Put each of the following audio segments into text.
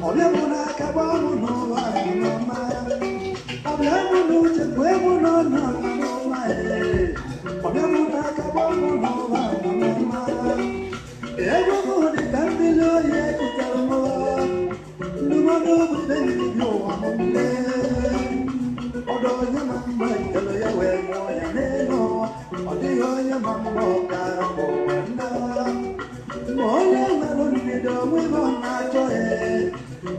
Ọbịa mụ n'aka gba mụ n'ụwa n'ọma. Ọbịa mụ n'uche kwee mụ n'ọnụ n'ụwa. Ọbịa mụ n'aka gba mụ n'ụwa n'ọma. Ego mụ dị ka mmiri oyi ekutere m. Ndụmọdụ bụ ibe ndị ụwa m nne. Ọdọ onye ma mgbe nkele ya wee mụọ ya n'elu ụwa. Ọ dịghị onye ma mgbe ọ kara ụwa nna. Mgbe onye nwere ndidi onwe ebe ọ na-achọ ya.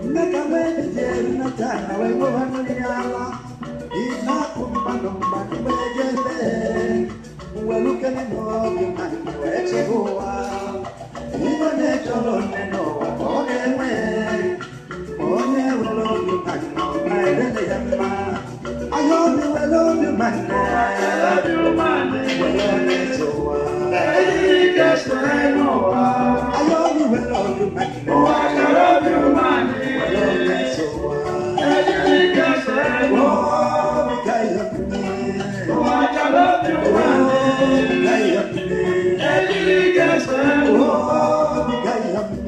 Mmeka wee bijie nnata na wee gbowe mmiri ala. Ị na-akụ mmadụ mmadụ wee jebe. Welukene n'obi ma nke wee chebe ụwa. Ibe na-echọrọ nne n'ụwa ka ọ ga-enwe. Onye nwere obi ma nne ọ na-edele ya mma. Ahịa obi nwere obi ma nne. Were na-eche ụwa. Ahịa obi nwere obi ma nne. Were na-eche ụwa. Obi ka ihe nne. Obi ka ihe nne. Obi ka ihe nne. Obi ka ihe nne.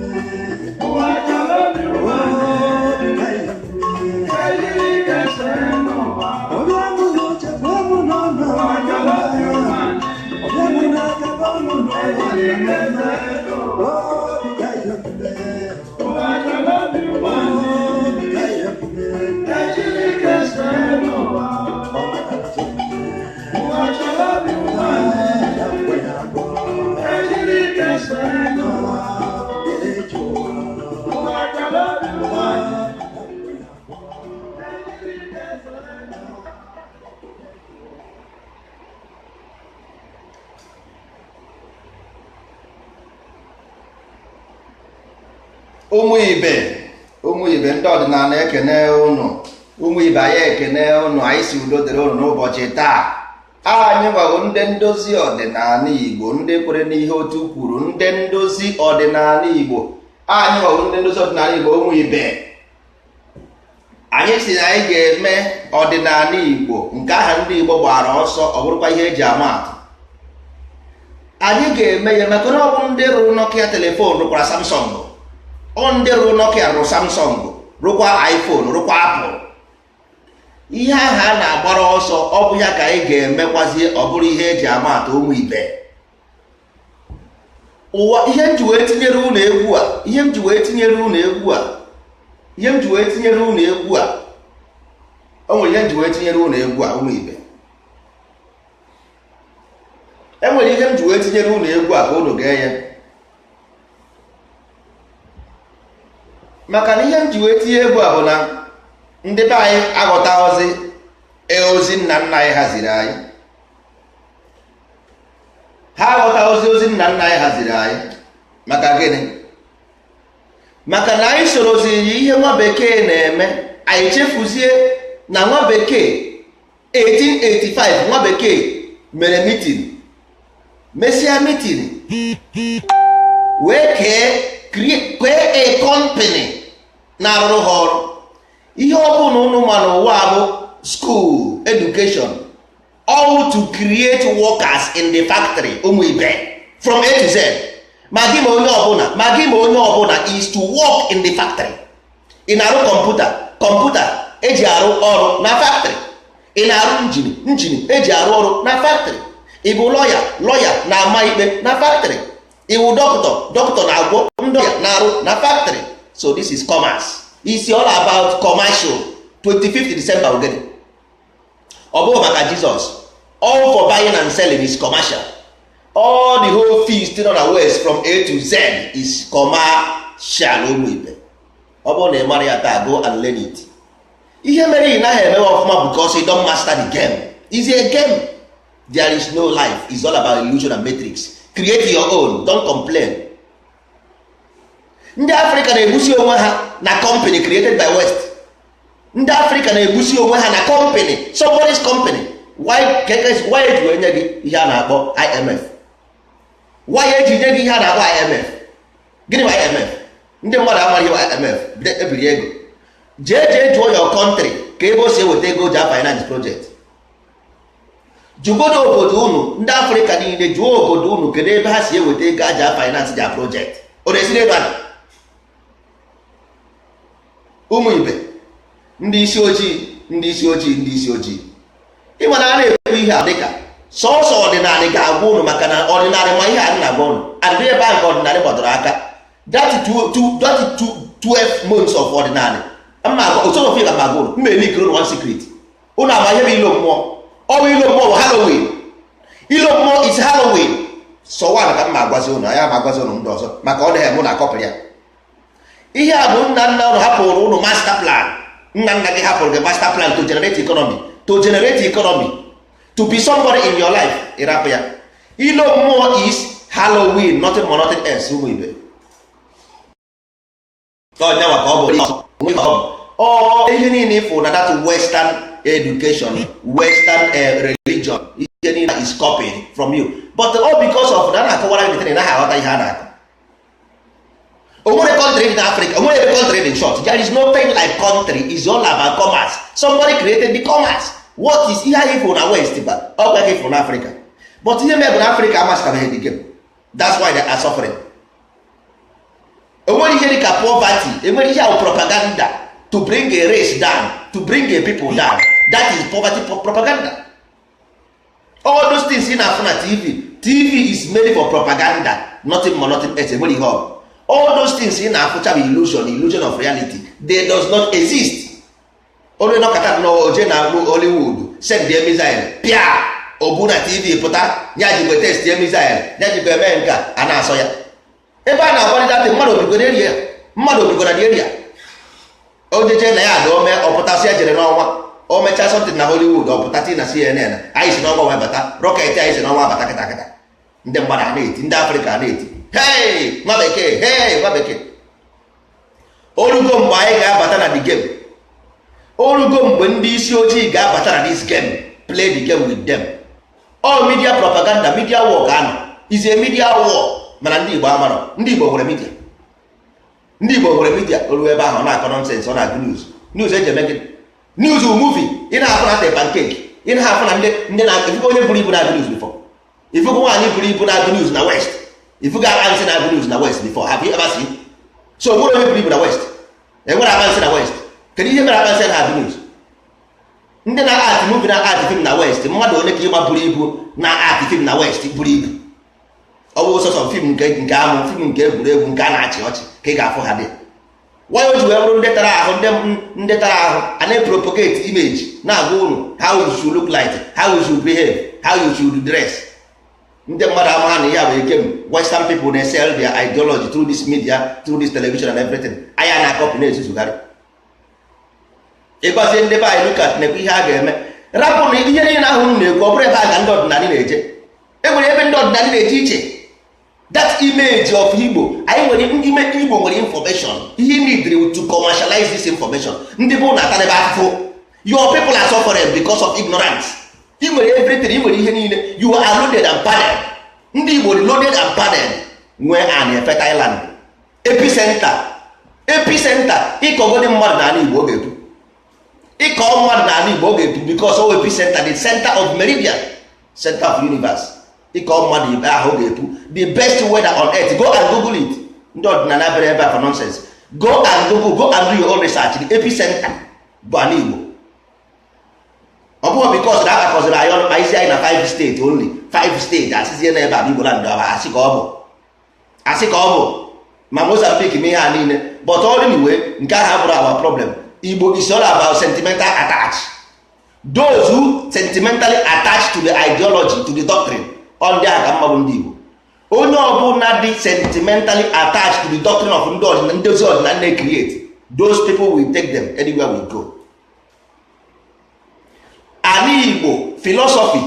Ọbịa mụ n'uche bụ mụ n'ọnụ. Ọbịa mụ n'aka bụ mụ n'ụwa. Obi ka ihe nne. Obi ka ihe nne. Ụmụ ibe, ụmụ ibe, ndị ọdịnala ekene ụnụ. Ụmụ ibe, anyị ekene ụnụ. Anyị si udo dịrị ụnụ n'ụbọchị taa. Anyị nwago ndị ndozi ọdịnala Igbo, ndị kwere n'ihe otu kwuru, ndị ndozi ọdịnala Igbo. Anyị nwago ndị ndozi ọdịnala Igbo. Ụmụ ibe, anyị si na anyị ga-eme ọdịnala Igbo nke aha ndị Igbo gbara ọsọ, ọ bụrụkwa ihe eji ama atụ. Anyị ga-eme ya maka na ọ bụ ndị rụrụ Nokia telephone rụkwara Samsung. Ọ ndị rụrụ Nokia rụrụ Samsung, rụkwa iPhone, rụkwa Apple. Ihe ahụ a na-agbara ọsọ, ọ bụ ya ka anyị ga-emekwazie, ọ bụrụ ihe eji ama atụ. Ụmụ ibe ụwa, ihe m ji wee tinyere ụlọ egwu a, ihe m ji wee tinyere ụlọ egwu a, ihe m ji wee tinyere ụlọ egwu a, o nwere ihe m ji wee tinyere ụlọ egwu a. Ụmụ ibe, e nwere ihe m ji wee tinyere ụlọ egwu a ka ụnụ gee ya, maka na ihe m ji wee tinye egwu a bụ na ndị be anyị aghọtaghọzi ozi nna nna anyị haziri anyị. Ha aghọtaghọzi ozi nna nna anyị haziri anyị. Maka gịnị? Maka na anyị soroziri ihe nwa bekee na-eme. Anyị chefuzie na nwa bekee 1885, nwa bekee mere meeting, mesịa meeting wee kee a company na-arụrụ ha ọrụ. Ihe ọ bụla unu ma n'ụwa bụ school education, all to create workers in the factory. Ụmụ ibe, from A to Z, ma gị ma onye ọbụla, ma gị ma onye ọbụla is to work in the factory. Ị na-arụ kọmputa, kọmputa eji arụ ọrụ na factory. Ị na-arụ engine, engine eji arụ ọrụ na factory. Ị bụ lọya, lọya na-ama ikpe na factory. Ị bụ dọkịta, dọkịta na-agwọ ndị ọrịa na-arụ na factory. So this is commerce. It's all about commercial. 25th December ogede ọ bụghị maka Jizọs. All for buying and selling is commercial. All the whole feast nọ na west from A to Z is commercial. Ụmụ ibe, ọ bụrụ na ị mara ya taa, go and learn it. Ihe mere ị naghị emewe ọfụma because you don't master the game. Is a game, there is no life. It's all about illusion and matrix. Create your own, don't complain. Ndị Afrịka na-egbusi onwe ha na company created by West. Ndị Afrịka na-egbusi onwe ha na company, somebody's company. Why eji wee nye gị ihe a na-akpọ IMF? Why eji nye gị ihe a na-akpọ IMF? Gịnị bụ IMF? Ndị mmadụ amaghị ihe IMF. Ebiri ego, jee jee jụọ your country ka ebe o si eweta ego ji finance project. Jụgodo obodo unu. Ndị Afrịka niile, jụọ obodo unu kedu ebe ha si eweta ego aja finance their project. Ọ na-esiri ebe a. Ụmụ ibe, ndị isi ojii, ndị isi ojii, ndị isi ojii, ịma na a na-ekwu ihe a dịka sọsọ ọdịnala ga-agwa ụnụ, maka na ọdịnala ma ihe a na-agwa ụnụ adịrị ebe ahụ ka ọdịnala gbadoro aka. That 12 months of ọdịnala mma otu ga agwa ụnụ mma elikiri ụnụ one secret. Ụnụ ama ihe bụ ilo mmụọ? Ọ bụ ilo mmụọ bụ Halloween. Ilo mmụọ is Halloween. So one ka mma agwazi ụnụ anya, ma agwazi ụnụ ndị ọzọ, maka ọ dịghị mụ na akọpịrị ya. Ihe a bụ nna nna ụnụ hapụrụ ụnụ master plan. Nna nna gị hapụrụ gị master plan to generate economy, to generate economy, to be somebody in your life. Ịrapụ ya. Ilo mmụọ is Halloween, nothing more, nothing else. Ụmụ ibe, ọnya maka ọ bụ ọ ihe niile ịfụ na that western education, western religion, ihe niile is copied from you, but all because of na na-akọwara gị the naghị aghọta ihe a na-akọ. Onwere country dị n'Africa, onwere ebe country dị. Short, there is no thing like country. Is all about commerce. Somebody created the commerce. What is ihe anyị fụrụ na west ba ọkwa ka ịfụrụ na Africa, but ihe mere bụ na Africa amastabeghị the game. That's why they are suffering. Onwere ihe dị ka poverty, enwere ihe ahụ propaganda to bring a race down, to bring a people down. That is poverty propaganda. All those things ị na-afụ na TV, TV is made for propaganda, nothing more, nothing else. Enwere ihe ọ bụ all those things ị na-afụcha bụ illusion, illusion of reality. They does not exist. Onye nọkọta n'oje na Hollywood send the missile, pịa obu na TV pụta ya, jikwe test ya missile ya, jikwa eme nke a na-asọ ya ebe a na-agbalite atị mmadụ obigoro area, mmadụ obigoro na area ojeje na ya ada ome ọpụtasị ejere n'ọnwa. O mechaa something na Hollywood, ọpụta ti na CNN, anyị si n'ọnwa wee bata, rocket anyị si n'ọnwa bata. Kịta kịta ndị mmadụ a na-eti, ndị Afrịka a na-eti, "Hey, nwa bekee, hey, nwa bekee." Orugo mgbe anyị ga-abata na the game. Orugo mgbe ndị isi ojii ga-abata na this game, play the game with them. All media propaganda, media war ka anọ, is a media war. Mana ndị Igbo amarọ. Ndị Igbo nwere media, ndị Igbo nwere media. Oru ebe ahụ ọ na-akọ nonsense, ọ na-agụ news. News eji eme gịnị? News movie ị na-afụ na pancake, ị na-afụ na ndị na ifugo onye buru ibu na-agụ news before, ifugo nwaanyị buru ibu na-agụ news na west, ifugo abansị na-agụ news na west before? Have you ever seen? So nwere onye buru ibu na west? Enwere abansị na west? Kedu ihe mere abansị na-agụ news? Ndị na-act movie, na-act film na west, mmadụ ole ka ịgba buru ibu na-act film na west buru ibu? Ọ bụ sọsọ film nke amụ, film nke egwuregwu, nke a na-achị ọchị ka ị ga-afụ ha dị. Why o ji wee bụrụ ndị tara ahụ, ndị tara ahụ a na-propagate image, na-agwa unu how you should look like, how you should behave, how you should dress? Ndị mmadụ ama ha na ihe a bụ eke m. Western people na-sell their ideology through this media, through this television and everything. Anya na-akọpụ na-ezuzugharị. Ịgwazie ndị be anyị, look at, nekwa ihe a ga-eme, rapụ na ihe niile ahụ unu na-ekwu. Ọ bụrụ ebe a ka ndị ọdịnala na-eje, e nwere ebe ndị ọdịnala na-eje iche. That image of Igbo anyị nwere, ime Igbo nwere information, ihe need to commercialize this information. Ndị bụ na-atarebe afụfụ. Your people are suffering because of ignorance. Ị nwere everything, ị nwere ihe niile. You are loaded and padded. Ndị Igbo dị loaded and padded, nwee an fertile land, epicenter, epicenter. Ịkọgodi mmadụ n'ala Igbo, ọ ga-epu. Ịkọ mmadụ n'ala Igbo, ọ ga-epu, because ọ epicenter, the center of meridian, center of universe. Ịkọ mmadụ ibe ahụ, ọ ga-epu. The best weather on earth. Go and google it. Ndị ọdịnala bịara ebe a for nonsense. Go and google, go and do your own research. The epicenter bụ ala Igbo. Ọ bụghị because na akpakọziri anyị ọnụ kpa isi anyị na five state, only five state, asịzie na ebe a bụ Igbo land. Ọ bụ asị ka ọ bụ, asị ka ọ bụ. Ma Mozambique ma ihe a niile, but all anyway, nke ahụ abụrụ our problem. Igbo is all about sentimental attach. Those who sentimentally attach to the ideology, to the doctrine, ọ ndị ahụ ka mma bụ ndị Igbo. Onye ọbụla dị sentimentally attached to the doctrine of ndị ọdịnala, ndozi ọdịnala na-create, those people will take them anywhere we go. Ala Igbo philosophy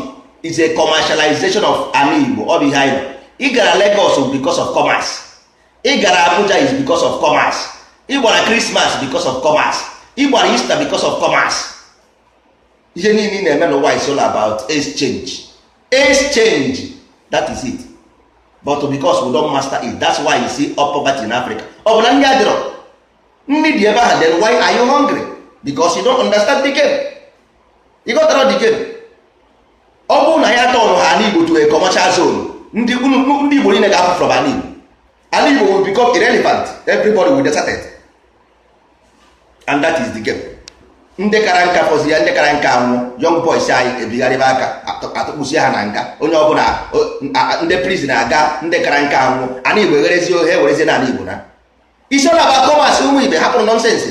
is a commercialization of ala Igbo. Ọ bụ ihe anyị nọ. Ị gara Lagos because of commerce, ị gara Abuja is because of commerce, ị gbara Christmas because of commerce, ị gbara Easter because of commerce. Ihe niile ị na-eme n'ụwa is all about exchange, exchange, that is it. But because we don't master it, that's why you see up poverty in Africa. Ọ bụ na ndị adịrọ nri dị ebe ahụ, then why are you hungry? Because you don't understand the game. You got the game. Ọ bụrụ na ya tọnụ ha ala Igbo to a commercial zone, ndị Igbo niile ga-apụ from ala Igbo. Ala Igbo will become irrelevant. Everybody will deserted. And that is the game. Ndị kara nka fọzi ya, ndị kara nka anwụọ. Young boys anyị ebigharịba aka, atụkpụsie ha na nga. Onye ọbụla ndị prison aga, ndị kara nka anwụọ. Ana Igbo egherezi ohe, ewerezie n'ala Igbo na isi ọla ba commerce. Ụmụ ibe, hapụrụ nonsense.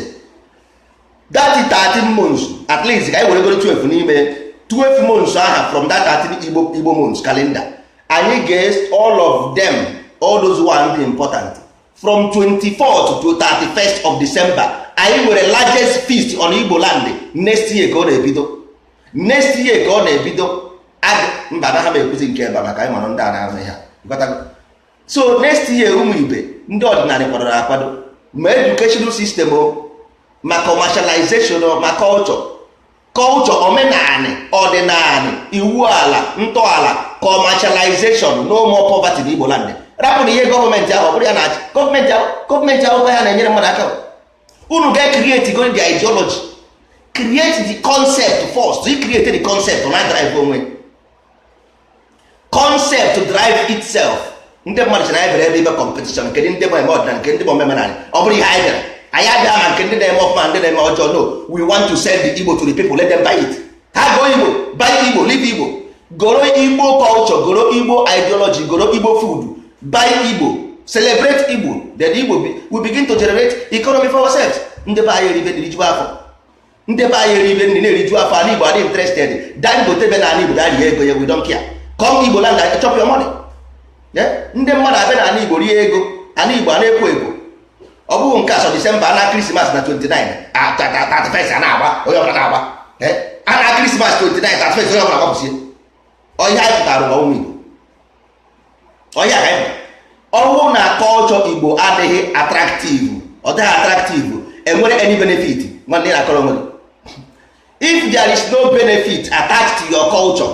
That 13 months, at least ka anyị were goro 12 n'ime 12 months aha from that 13 Igbo months calendar anyị ga all of them, all those one dị important, from 24th to 31st of December, anyị nwere largest feast on Igbo land. Next year ka ọ na-ebido, next year ka ọ na-ebido. Mba, na ha ma ekwuzi nke ebe a maka anyị mara ndị a na-ahụ ihe a. So next year, ụmụ ibe, ndị ọdịnala kwadoro akwado, ma educational system o, ma commercialization o, ma culture, omenanị, ọdịnanị, iwu ala, ntọala, commercialization. No more poverty na Igbo land. Rapụ na ihe gọọmenti ahụ, ọ bụrụ ya na-achị gọọmenti ahụ, gọọmenti ahụ ya na-enyere mmadụ aka. Unu ga-create go the ideology, create the concept first. You create the concept na drive onwe, concept drive itself. Ndị mmadụ chere anyị bịara ebe ibe competition, nke ndị bụ eme ọdịnala, nke ndị bụ omenala. Ọ bụrụ ihe anyị bịara, anyị abịa ma nke ndị na-eme ọfụma, ndị na-eme ọjọọ. No, we want to sell the Igbo to the people. Let them buy it. Ha go Igbo, buy Igbo, live Igbo, goro Igbo culture, goro Igbo ideology, goro Igbo food, buy Igbo, celebrate Igbo. Then Igbo we begin to generate economy for ourselves. Ndị be anyị eribe, eriju afọ. Ndị be anyị eribe nri, na-eriju afọ. Ala Igbo adị interested. Dangote be na ala Igbo bịa rie ego ya, we don't care. Come Igbo land and chop your money. Ndị mmadụ abịa n'ala Igbo rie ego. Ala Igbo a na-ekwo ekwo. Ọ bụghị nke asọ Disemba na Krismas na 29, 31 a na-agba, onye ọbụla na-agba a na Krismas 29, 31, onye ọbụla gbapụsie. Ọhịa anyị pụtara ụwa, ụmụ Igbo, ọhịa ka anyị pụtara. Ọnwụ na culture Igbo adịghị attractive, ọ dịghị attractive, enwere any benefit, nwanne, na-akọrọ onwe gị. If there is no benefit attached to your culture,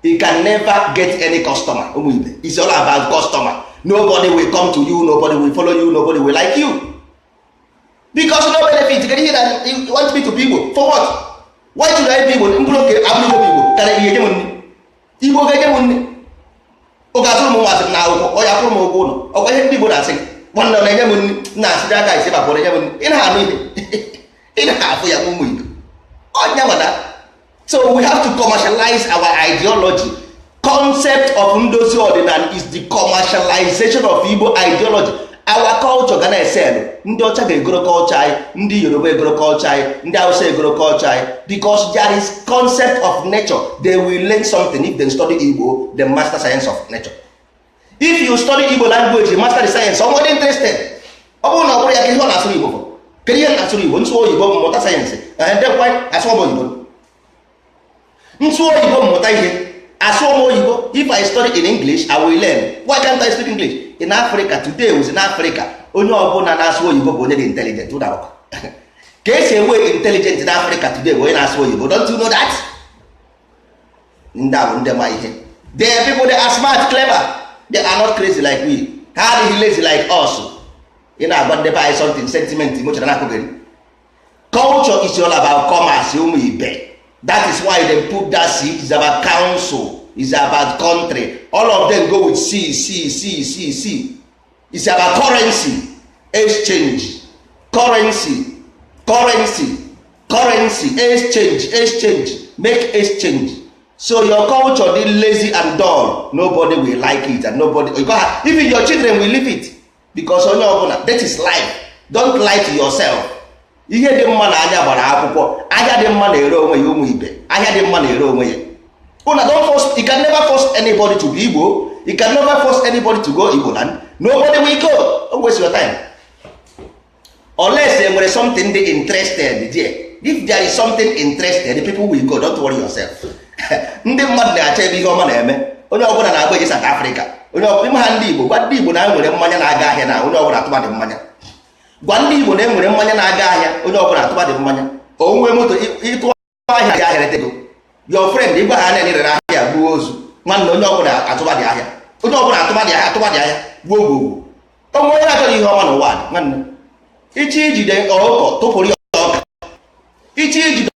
you can never get any customer. Ụmụ ibe, it's all about customer. Nobody will come to you, nobody will follow you, nobody will like you because no benefit. Kedu ihe na you want me to be Igbo for? What? Why should I be Igbo? Mkpụrụ oke abụrụ Igbo bụ Igbo karịa ihe enye m nri. Igbo ga-enye m nri, ọ ga-azụrụ m nwa na akwụkwọ, ọ ya kwụrụ m ụgwọ ụlọ. Ọkwa ihe ndị Igbo na-asị gị, nwanne, ọ na-enye m nri, na-asị dị aka isi bapụrụ enye m nri. Ị na-anụ ihe, ị na-afụ ya, ụmụ Igbo, ọnya mana. So we have to commercialize our ideology. Concept of ndozi ọdịnala is the commercialization of Igbo ideology. Our culture ga na-eselu. Ndị ọcha ga-egoro culture anyị, ndị Yoruba egoro culture anyị, ndị Hausa egoro culture anyị, because there is concept of nature. They will learn something if they study Igbo. The master science of nature. If you study Igbo language, you master the science. Ọ dị interested. Ọ bụrụ na ọ bụrụ ya ka ihe ọ na-asụrụ Igbo bụ, kedu ihe na-asụrụ Igbo? Nsụ oyibo, mmụta sayensị. Ndekwa asụọ m oyibo, nsụ oyibo, mmụta ihe, asụọ m oyibo. If I study in English, I will learn. Why can't I speak English? In Africa today, was in Africa, onye ọbụla na-asụ oyibo bụ onye dị intelligent. Ụna ka esi enwe intelligent in Africa today bụ onye na-asụ oyibo. Don't you know that? Ndị a bụ ndị ma ihe. They are people, they are smart, clever. They are not crazy like we. Ha adịghị lazy like us. Ị na-agwa ndị be anyị something, sentiment, emotion na-akụgịrị. Culture is all about commerce, ụmụ ibe. That is why they put that C. Is about council, is about country. All of them go with C, C, C, C, C. It's about currency exchange, currency, currency, currency exchange, exchange, make exchange. So your culture dey lazy and dull. Nobody will like it and nobody, even your children will leave it, because onye ọbụla, that is life. Don't lie to yourself. Ihe dị mma na anya gbara akwụkwọ. Ahịa dị mma na-ere onwe ya. Ụmụ ibe, ahịa dị mma na-ere onwe ya. Una don't force. You can never force anybody to be Igbo. You can never force anybody to go Igbo land. Nobody will go. Don't waste your time unless e nwere something dị interested there. If there is something interested, the people will go. Don't worry yourself. Ndị mmadụ na-achọ ebe ihe ọma na-eme. Onye ọbụla na-agba eje South Africa. Onye ọbụla ha, ndị Igbo, gwa ndị Igbo na enwere mmanya na-aga ahịa na onye ọbụla atụba dị mmanya. Gwa ndị Igbo na enwere mmanya na-aga ahịa, onye ọbụla atụba dị mmanya. Onwe moto ịtụ ahịa ga ahịa ego. Your friend, ịgwa ha na rere ahịa, gbuo ozu. Nwanne, onye ọbụla atụba dị ahịa, onye ọbụla atụba dị ahịa, atụba dị ahịa, gbuo gwogwo. Onwe onye na-achọghị ihe ọma n'ụwa dị, nwanne. Ichi ijide ọkụkọ, tụpụrụ ya ọka. Ichi ijide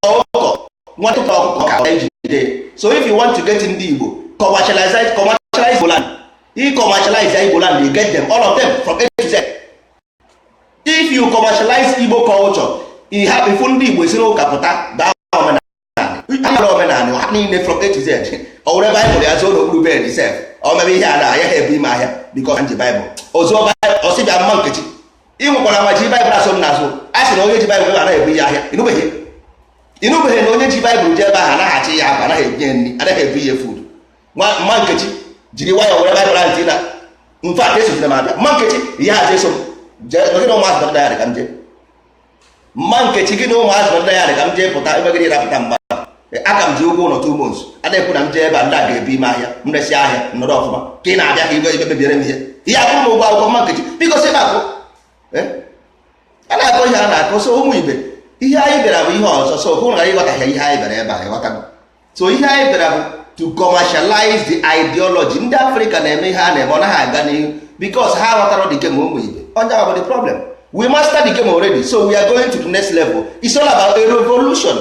ọkụkọ, nwa, tụpụ ọkụkọ ka ejide. So if you want to get ndị Igbo, commercialize Igbo land. I commercialize Igbo land, you get them, all of them, from A to Z. If you commercialize Igbo culture, Ihe ifu ndị Igbo esi n'ụka pụta baa omenala, anyị omenala ha niile from A to Z. Ọ were Baịbụl ya zoo n'okpuru bed sef, ọ mebe ihe a na ya ha ebu ime ahịa because nji Baịbụl ozuo. Ọsị bịa, mma Nkechi, ị nwekwara ama ji Baịbụl asọ m n'azụ. A sị na onye ji Baịbụl anaghị ebu ihe ahịa. Ịnụbeghị, ịnụbeghị na onye ji Baịbụl ji ebe ahụ anaghị achị ya akwa, anaghị ebinye nri, anaghị ebu ihe food. Mma Nkechi jiri nwayọọ were Baịbụl ahụ tinye na mfe aka esozina m abịa. Mma Nkechi, ihe hazi eso m jee gị na ụmụazị nọdụ ya ka m jee. Mma Nkechi, gị na ụmụazị nọdụ ya ka m jee pụta. Emegide ịrapụta mmadụ aka m ji ụgwọ ụlọ 2 months. Adịghịkwu na m jee ebe a, ndị a ga-ebu ime ahịa, m resi ahịa nọrọ ọfụma ka ị na-abịa ka ibe mebiere m ihe ihe akwụrụ m ụgwọ akwụkwọ. Mma Nkechi, biko sị ebe akụ a na-akọ ihe a na-akọ. So ụmụ ibe, ihe anyị bịara bụ ihe ọzọ. So hụ na ịghọtaghị ihe anyị bịara ebe a, ịghọtago. So ihe anyị bịara bụ to commercialize the ideology. Ndị Afrịka na-eme ihe a na-eme, ọ naghị aga n'ihu because ha ghọtara the game. Ụmụ ibe, onye bụ the problem, we master the game already, so we are going to the next level. It's all about a revolution,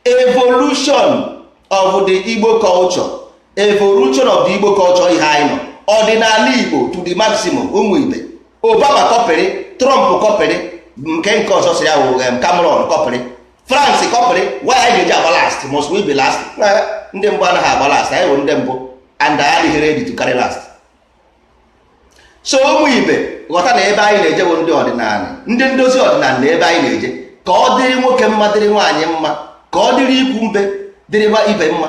evolution of the Igbo culture, evolution of the Igbo culture. Ihe anyị nọ, ọdịnala Igbo to the maximum. Ụmụ ibe, Obama kọpịrị, Trump kọpịrị, nke ọzọ sịrị ya wụ Cameron kọpịrị, France kọpịrị. Why anyị ga-eji agba last? Must we be last? Ndị mbụ anaghị agba last. Anyị bụ ndị mbụ and anyị adịghị ready to carry last. So ụmụ ibe, ghọta na ebe anyị na-eje bụ ndị ọdịnala, ndị ndozi ọdịnala, na ebe anyị na-eje ka ọ dịrị nwoke mma, dịrị nwaanyị mma, ka ọ dịrị ikwu mbe, dịrị ibe mma,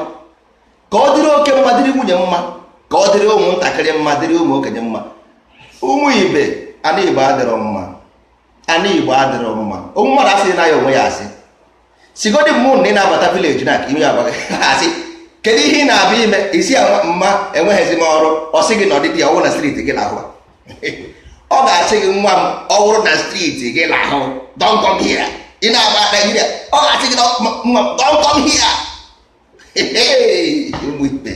ka ọ dịrị oke mma, dịrị nwunye mma, ka ọ dịrị ụmụntakịrị mma, dịrị ụmụ okenye mma. Ụmụ ibe, ana Igbo adịrọ mma, ana Igbo adịrọ mma. Ụmụ mmadụ asịrị na ya onwe ya asị sigodi mmụ na ị na-abata village na ime ya asị, kedu ihe ị na-abịa ime? Isi mma, enweghịzi m ọrụ. Ọ sị gị na ọdịdị ọwụ na street gị lahụ. Ọ ga-asị gị, nwa m, ọ wụrụ na street gị lahụ, don't come here. Ị na-agba Naijiria, ọ ga-asị gị, nwa m, don't come here. Ụmụ ibe,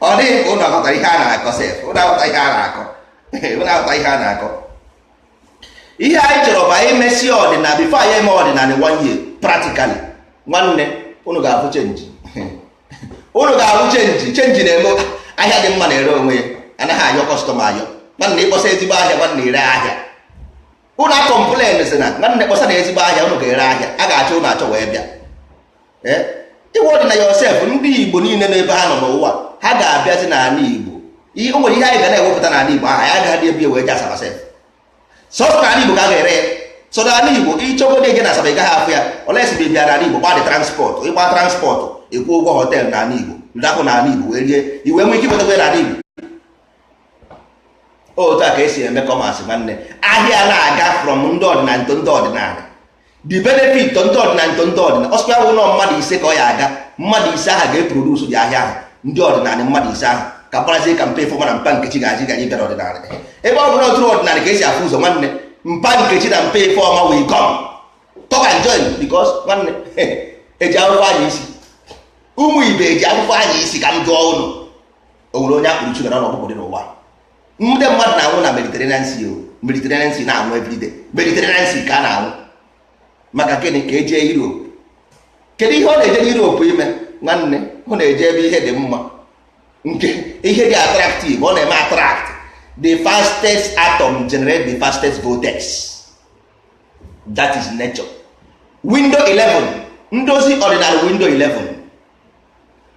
ọ dịghị ka ụnụ aghọtara ihe a na-akọ sef. Ụnụ aghọta ihe a na-akọ, ụnụ aghọta ihe a na-akọ. Ihe anyị chọrọ bụ anyị mesie ọdịnala before anyị eme ọdịnala one year practically. Nwanne, ụnụ ga-afụ change, ụnụ ga-ahụ change. Change na-eme ahịa dị mma na-ere onwe ya, anaghị ayọ customer ayọ. Nwanne, ịkpọsa ezigbo ahịa, nwanne, ere ahịa. Ụnụ a complain sị na, nwanne, kpọsa na ezigbo ahịa, ụnụ ga-ere ahịa. A ga-achọ ụnụ achọ wee bịa ịwa ọdịna yourself. Ndị Igbo niile n'ebe ha nọ n'ụwa, ha ga-abịazi n'ala Igbo. Ihe o nwere, ihe anyị ga na-ewepụta n'ala Igbo ahụ, anyị agaghị ebi wee je Asaba sef. Sọsọ n'ala Igbo ka a ga-ere ya. So n'ala Igbo, ịchọgodo eje na Asaba, ị gaghị afụ ya olesi ma ị bịa n'ala Igbo gbaa dị transport, ịgba transport, ịkwụ ụgwọ hotel n'ala Igbo, ndapụ n'ala Igbo wee rie, iwe nwee ike iwetakwa ya n'ala Igbo. Otu a ka esi eme commerce. Nwanne, ahịa na-aga from ndị ọdịnala to ndị ọdịnala, the benefit to ndị ọdịnala to ndị ọdịnala. Ọsọ ya bụ nọ mmadụ 5 ka ọ ya aga, mmadụ 5 ahụ ga-eproduce dị ahịa ahụ. Ndị ọdịnala mmadụ 5 ahụ ka gbarazie ka mpa Ifeọma na mpa Nkechi ga-aji gaji bịara ọdịnala. Ebe ọ bụla oturu ọdịnala ka esi afụ ụzọ. Nwanne, mpa Nkechi na mpa Ifeọma will come, come and join because, nwanne, eji akwụkwọ anya isi. Ụmụ ibe, eji akwụkwọ anya isi ka m jụọ ụnụ, o nwere onye akpụrụ sugar n'ọnụ dị n'ụwa? Ndị mmadụ na-anwụ na Mediterranean Sea o, Mediterranean Sea na-anwụ everyday. Mediterranean Sea ka a na-anwụ maka gịnị? Ka ejee Europe. Kedu ihe ọ na-eje Europe ime? Nwanne, ọ na-eje ebe ihe dị mma, nke ihe dị attractive, ọ na-eme attract. The fastest atom generate the fastest vortex. That is nature. Window 11, ndozi ọdịnala, window 11,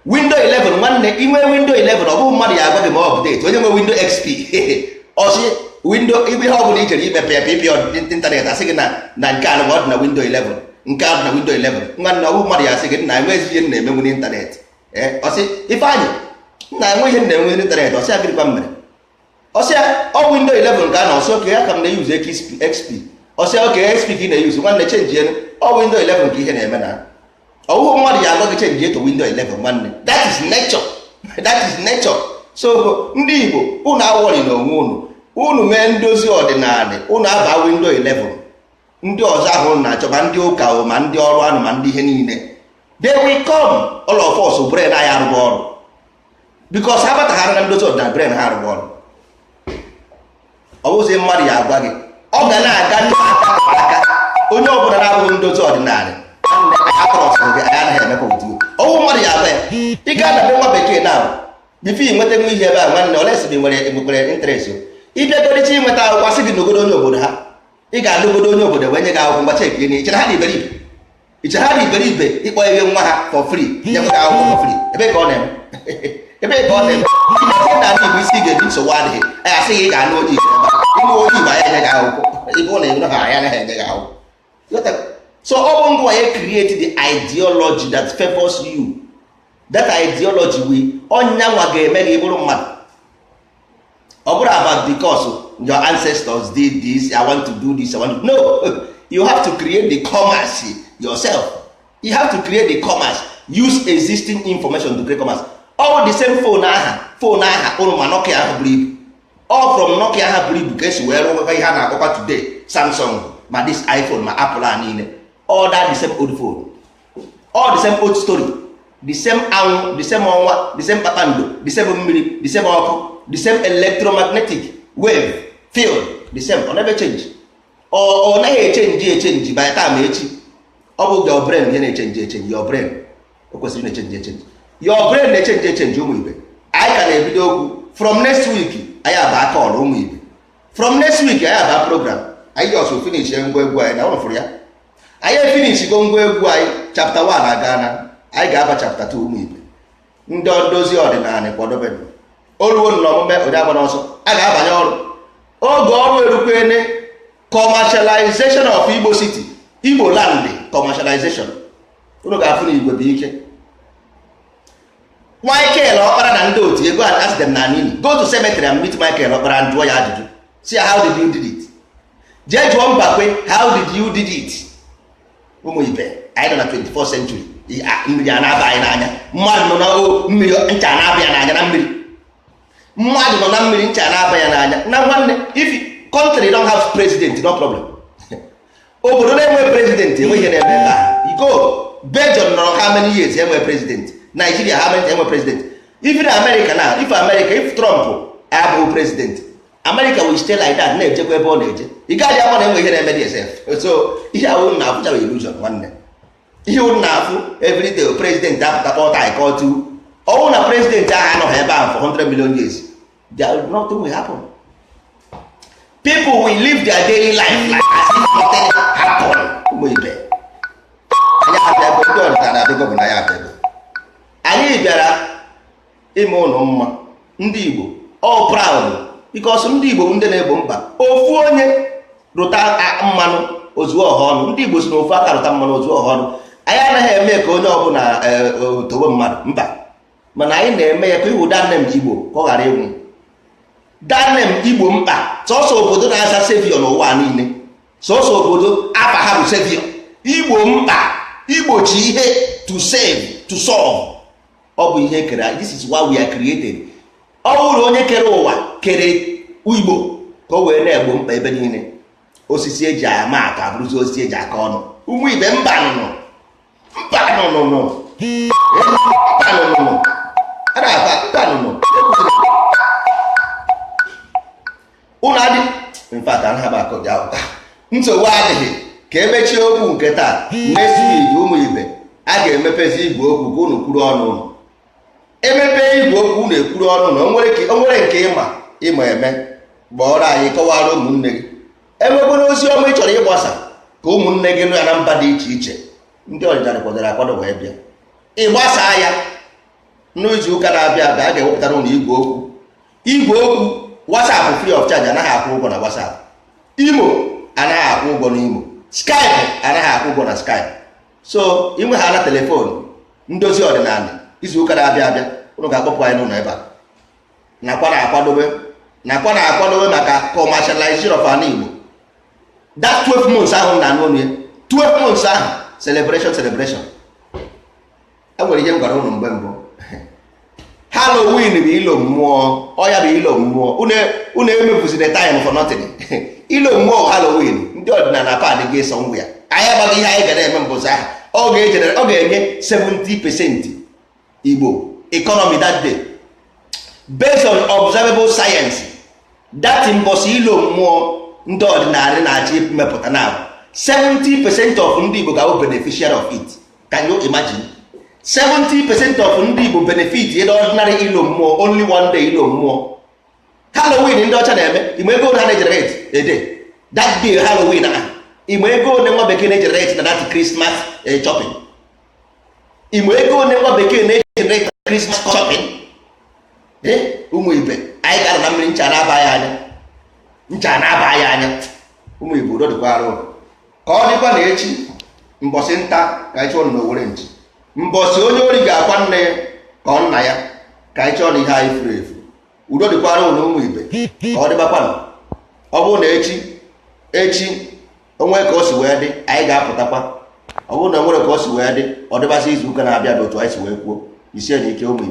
window 11. Nwanne, inwe window 11, ọ bụghị mmadụ ya agwa gị ma ọ update. Onye nwe window XP, ọsị window, ihe ọ bụla i chere imepe ya pịpịa internet, asị gị na nke a ọ dị na window 11, nke a dị na window 11. Nwanne, ọ bụghị mmadụ ya asị gị na enweghị ihe m na-emenwu n'internet. Ọsị Ifeanyị na enwe ihe m na-enwe n'internet. Ọsị ya, gịnịkwa m mere? Ọsị ya, ọ window 11 ka a na. Ọsị, oke ya ka m na-euse XP. Ọsị ya, oke XP ka ị na-euse? Nwanne, change enu, ọ window 11 ka ihe na-eme na ọwụhụ mmadụ ya agwa gị change to window 11. Nwanne, that is nature, that is nature. So ndị Igbo, unu awọrị n'onwe unu. Unu mee ndozi ọdịnala, unu aba window 11. Ndị ọzọ ahụ unu na-achọ, ma ndị ụka o, ma ndị ọrụ anụ, ma ndị ihe niile, they will come. All of us, brain anyị arụghị ọrụ because ha bataghara na ndozi ọdịnala, brain ha arụghị ọrụ. Ọ bụzi mmadụ ya agwa gị, ọ ga na-aga ndị aka aka. Onye ọbụla na-abụghị ndozi ọdịnala, atọrọsịrị gị, anyị anaghị emekwa otu ọwụ mmadụ ya agwa ya. Ị ga-adabe nwa bekee na before ị nweta nwa ihe ebe a. Nwanne, olesi nwere nwekwara interest ịbịagoricha inweta akwụkwọ, asị gị n'ogodo onye obodo ha. Ị ga-alụgodo onye obodo wee nye gị akwụkwọ. Mgbacha ekiri, ichere ha na iberibe, ichere ha na iberibe ịkpọ ihe nwa ha for free, nye gị akwụkwọ for free. Ebe ka ọ na-eme? Ebe ka ọ na-eme? Ihe na Igbo isi ga-ebi, nsogbu adịghị. Anyị asị gị, ị ga-anụ onye Igbo ebe a, ịnụ onye Igbo, anyị enye gị akwụkwọ. Ịbụ na ịnụ ha, anyị anaghị enye gị akwụkwọ. So ọ bụ ngwa ya create the ideology that favors you. That ideology will ọnya nwa ga-eme gị bụrụ mmadụ. Ọ bụrụ about because your ancestors did this, I want to do this, I want to, no, you have to create the commerce yourself. You have to create the commerce, use existing information to create commerce. All the same phone aha, phone aha ụnụ ma, Nokia ahụ buru ibu, all from Nokia ha buru ibu ka esi wee rụọ ihe a na-akpọkwa today Samsung, ma this iPhone, ma Apple a niile. All that the same old phone, all the same old story, the same anwụ, the same ọnwa, the same kpakpando, the same mmiri, the same ọkụ, the same electromagnetic wave field, the same. Ọ never change. Ọ naghị e-change e-change by time echi. Ọ bụ your brain ihe na-e-change e-change. Your brain o kwesịrị na-e-change e-change. Your brain na-e-change e-change. Ụmụ ibe, anyị ka na-ebido okwu. From next week anyị aba call. Ụmụ ibe, from next week anyị aba program. Anyị just finish ngwa egwu anyị na ụlọ fụrụ ya. Anyị efinish go ngwa egwu anyị. Chapter 1 aga na anyị ga-aba chapter 2. Ụmụ ibe, ndị ndozi ọdịnala, kwadobe oruo na omume onye agba n'ọsọ. A ga-abanye ọrụ. Oge ọrụ erukwene. Commercialization of Igbo city, Igbo land commercialization. Unu ga-afụ na igwe bụ ike. Michael Ọkpara na ndị otu ego, and ask them na nini. Go to cemetery and meet Michael Ọkpara and jụọ ya ajụjụ, see how did you did it. Jee jụọ Mbakwe, how did you did it? Ụmụ ibe, anyị nọ na 24th century. Mmiri a na-aba anyị n'anya. Mmadụ nọ na mmiri, ncha na-aba ya n'anya na mmiri. Mmadụ nọ na mmiri, ncha na-aba ya n'anya na. Nwanne, if country don't have president, no problem. Obodo na-enwe president, enwe ihe na-eme ebe a. Go Belgium, nọrọ how many years enwe president? Nigeria, how many enwe president? Even America now, if America, if Trump abụghị president, America will stay like that, na-ejekwa ebe ọ na-eje. Ị gaghị ama na enwe ihe na-eme DSF. So ihe ahụ na afụcha illusion, nwanne. Ihe unu na-afụ everyday, president apụta kpọta anyị ka otu ọnwụ na president ahụ anọghị ebe ahụ for 100 million years, there nothing will happen. People will live their daily life like as if nothing happen. Ụmụ ibe, anyị abịa ebe ndị ọdịnala adịgo bụ na ya abịago. Anyị bịara ime ụlọ mma. Ndị Igbo all proud because ndị Igbo bụ ndị na-egbo mkpa. Ofu onye rụta mmanụ ozuo ọha ọnụ. Ndị Igbo si na ofu aka rụta mmanụ ozuo ọha ọnụ. Anyị anaghị eme ka onye ọbụla towe mmadụ mba, mana anyị na-eme ya ka iwu danem Igbo ka ọ ghara ịnwụ. Danem Igbo mkpa. Sọsọ obodo na-aza savior n'ụwa niile, sọsọ obodo afa ha bụ savior. Igbo mkpa, igbochi ihe, to save, to solve. Ọ bụ ihe kere. This is why we are created. Ọ bụrụ onye kere ụwa kere Igbo ka o wee na-egbo mkpa ebe niile. Osisi eji ama atụ abụrụzi osisi eji aka ọnụ. Ụmụ ibe, mba nụnụ, mba nụnụnụ, mba nụnụnụ, a na-aba mba nụnụ. Ụnụ adị in fact anaghị m akọ gị akwụkwọ. Nsogbu adịghị. Ka emechie okwu nke taa. Next week, ụmụ ibe, a ga-emepezi igwe okwu ka unu kwuru ọnụ unu. Emepe igwe okwu, unu ekwuru ọnụ na o nwere nke ịma ịma eme, gbọọrọ anyị, kọwara ụmụnne gị. Enwekwara ozi ọma ị chọrọ ịgbasa ka ụmụnne gị nụ ya na mba dị iche iche. Ndị ọdịnala kwadoro akwado wee bịa ịgbasaa ya. N'izu ụka na-abịa abịa, a ga-ewepụtara ụnụ igwe okwu, igwe okwu WhatsApp, free of charge. Anaghị akwụ ụgwọ na WhatsApp. Imo anaghị akwụ ụgwọ n'Imo. Skype anaghị akwụ ụgwọ na Skype. So inwe ha na telephone ndozi ọdịnala, izu ụka na-abịa abịa, ụnụ ga-akpọpụ anyị n'ụlọ ebe a. Nakwa na-akwadobe, nakwa na-akwadobe maka commercialization of ala Igbo. That 12 months ahụ na anụ ya, 12 months ahụ, celebration, celebration. E nwere ihe m gwara ụnụ mgbe mbụ. Halloween bụ ilo mmụọ. Ọ ya bụ ilo mmụọ. Unu emefuzina time for nothing. Ilo mmụọ bụ Halloween. Ndị ọdịnala pad ga-eso ngwa ya. Anyị amaghị ihe anyị ga na-eme mbọsị ahụ. Ọ ga-enye 70% Igbo economy that day, based on observable science. That mbọsị ilo mmụọ ndị ọdịnala na-achọ imepụta now, 70% of ndị Igbo ga-abụ beneficiary of it. Can you imagine 70% of ndị Igbo benefit in ordinary ilo mmụọ, only one day ilo mmụọ Halloween ndị ọcha na-eme? Ime ego ha na-egenerate a day. That day Halloween ahụ, imo ego one nwa bekee na-egenerate na that Christmas shopping? Imo ego one nwa bekee na-egenerate na Christmas shopping? Ụmụ ibe, anyị gara na mmiri, ncha na-aba ya anya, ncha na-aba ya anya. Ụmụ Igbo, udo dịkwara ụlọ. Ka ọ dịkwa na echi, mbọsị nta, ka anyị chụọ na owere nchi, mbọsị onye ori ga-akwa nne ya ka ọ nna ya, ka anyị chọọ na ihe anyị furu efu. Udo dịkwara ụlọ, ụmụ ibe. Ka ọ dịbakwanụ. Ọ bụrụ na echi echi onwe ka o si wee dị, anyị ga-apụtakwa. Ọ bụrụ na nwere ka o si wee dị, ọ dịbasị izu ụka na-abịa bụ otu anyị si wee kwuo. Isie na ike, ụmụ Igbo.